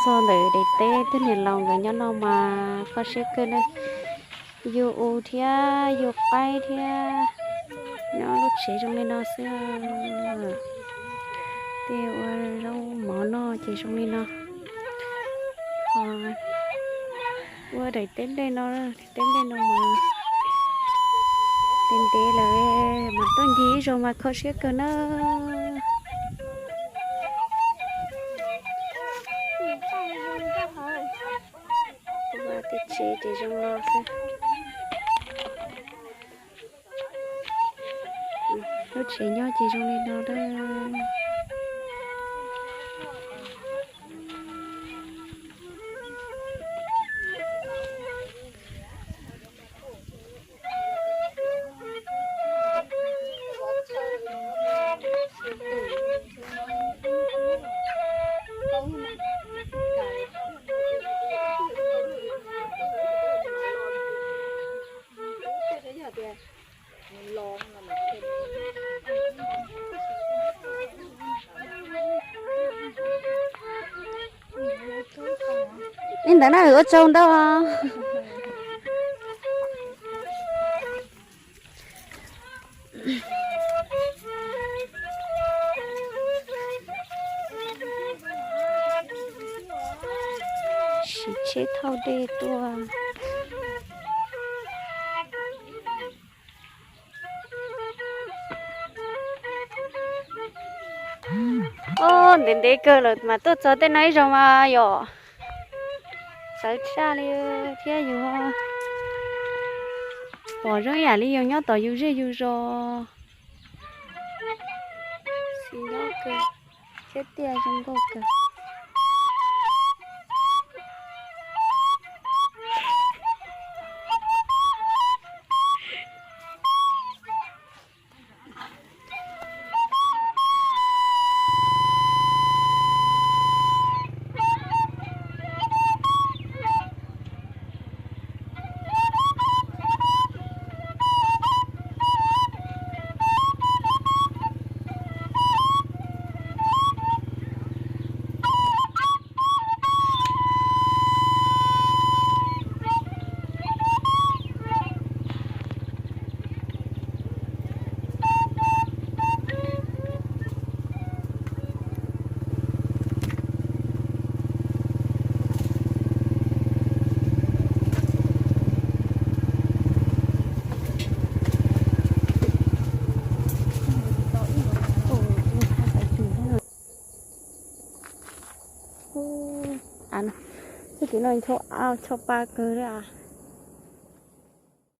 Txog ntawm daim teb, tus niam laus nkawd nyob no mas kho siab kawg na. Yug u thiab yug qaib thiab, nyob lub tsev zoo li no xwb. Tej ua zaub mov noj ces zoo li no. Ua daim teb nplej no, teb nplej no mas ntev ntev lawm, mas tuaj ncig ib zaug mas kho siab kawg na. Tej tsev ces zoo no xwb. Lub tsev nyob ces zoo li no a. Li ntawd na, ua tsaug ntau. Siv tsheb thauj dej tuaj. Ob, ntev ntev kawg lawm mas tuaj txog tej no ib zaug mas yom, txawv tshaj li thiab yus pom zoo yam li yus nyob tom yus zej yus zos. Xis nyob kawg thiab tiaj zoo nkauj kawg. Txoj kev no ncho pa kawg li.